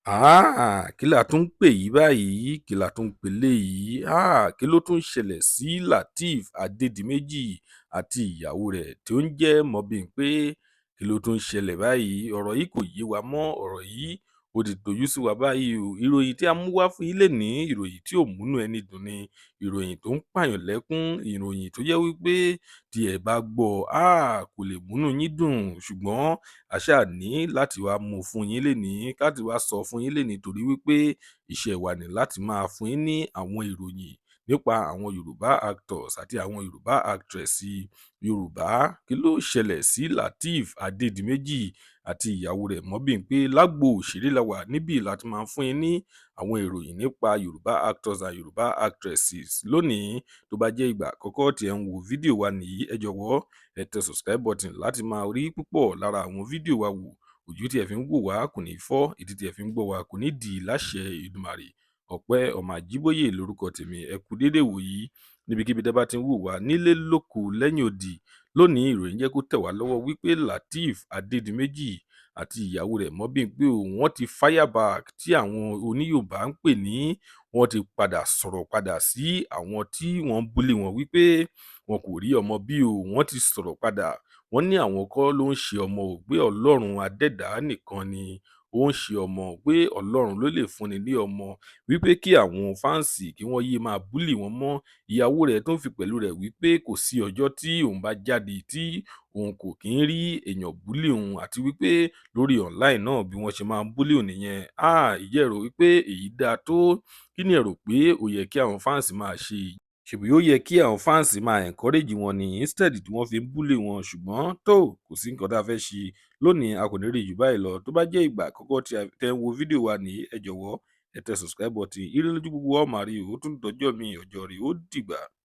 Háà, kí la tún ń pè yìí báyìí? Kí la tún ń pè eléyìí? Háà, kí ló tún ṣẹlẹ̀ sí Lateef Adédìméjì àti ìyàwó rẹ̀ tó ń jẹ́ Mobímpé? Kí ló tún ṣẹlẹ̀ báyìí? Ọ̀rọ̀ yìí kò yé wa mọ́. Ọ̀rọ̀ yìí ó ti dojú sú wa báyìí o. Ìròyìn tí a mú wá fún yín lénìí, ìròyìn tí ò múnú ẹni dùn ni, ìròyìn tó ń pààyàn lẹ́kún, ìròyìn tó jẹ́ wípé tí ẹ bá gbọ́, háà, kò lè múnú yín dùn. Ṣùgbọ́n a ṣáà ní láti wá mú fún yín lénìí, láti wá sọ fún yín lénìí, torí wípé iṣẹ́ wa ní láti máa fún yín ní àwọn ìròyìn nípa àwọn Yorùbá actors àti àwọn Yorùbá actress Yorùbá. Kí ló ṣẹlẹ̀ sí Lateef Adédìméjì àti ìyàwó rẹ̀ Mobímpé? Lágbo òṣèré la wà níbí láti máa fún yín ní àwọn ìròyìn nípa Yorùbá actors and Yorùbá actresses. Lónìí, tó bá jẹ́ ìgbà àkọ́kọ́ tí ẹ ń wo fídíò wa nìyí, ẹ jọ̀wọ́, ẹ tẹ subscribe button láti máa rí púpọ̀ lára àwọn fídíò wa wò. Ojú tí ẹ fi ń wò wá kò ní fọ́, etí tí ẹ fi ń gbọ́ wá kò ní dì láṣẹ Èdùmàrè. Ọpẹ́ ọmọ Àjíbóyè lórúkọ tèmi. Ẹ kú déédéé wòyí níbikíbi tẹ́ bá ti ń wò wá nílé, lóko, lẹ́yìn odi. Lónìí, ìròyìn jẹ́ kó tẹ̀ wá lọ́wọ́ wípé Lateef Adédìméjì àti ìyàwó rẹ̀ Mobímpé o, wọ́n ti fire back, tí àwọn oníYorùbá ń pè ní wọ́n ti padà sọ̀rọ̀ padà sí àwọn tí wọ́n ń bully wọn wípé wọn kò rí ọmọ bí o. Wọ́n ti sọ̀rọ̀ padà. Wọ́n ní àwọn kọ́ ló ń ṣe ọmọ o, pé Ọlọ́run adẹ́dàá nìkan ni ó ń ṣe ọmọ, pé Ọlọ́run ló lè fúnni ní ọmọ, wípé kí àwọn fans kí wọ́n yéé máa bully wọn mọ́. Ìyàwó rẹ̀ tó ń fi pẹ̀lú rẹ̀ wípé kò sí ọjọ́ tí òun bá jáde tí òun kò kí ń rí èèyàn bully òun, àti wípé lórí online náà, bí wọ́n ṣe máa ń bully òun nìyẹn. Háà, ìjẹ́ ẹ rò wípé èyí dáa tó? Kí ni ẹ rò pé ó yẹ kí àwọn fans máa ṣe? Ṣèbí ó yẹ kí àwọn fans máa encourage wọn ní instead tí wọ́n fi ń bully wọn? Ṣùgbọ́n tó, kò sí nǹkan tá a fẹ́ ṣe lónìí, a kò ní rí jù báyìí lọ. Tó bá jẹ́ ìgbà àkọ́kọ́ tí ẹ ń wo fídíò wa nìyí, ẹ jọ̀wọ́, ẹ tẹ subscribe button. Ire lójú gbogbo wa ó máa rí o. Ó tún dọjọ́ mi, ọjọ́ rí, ó dìgbà.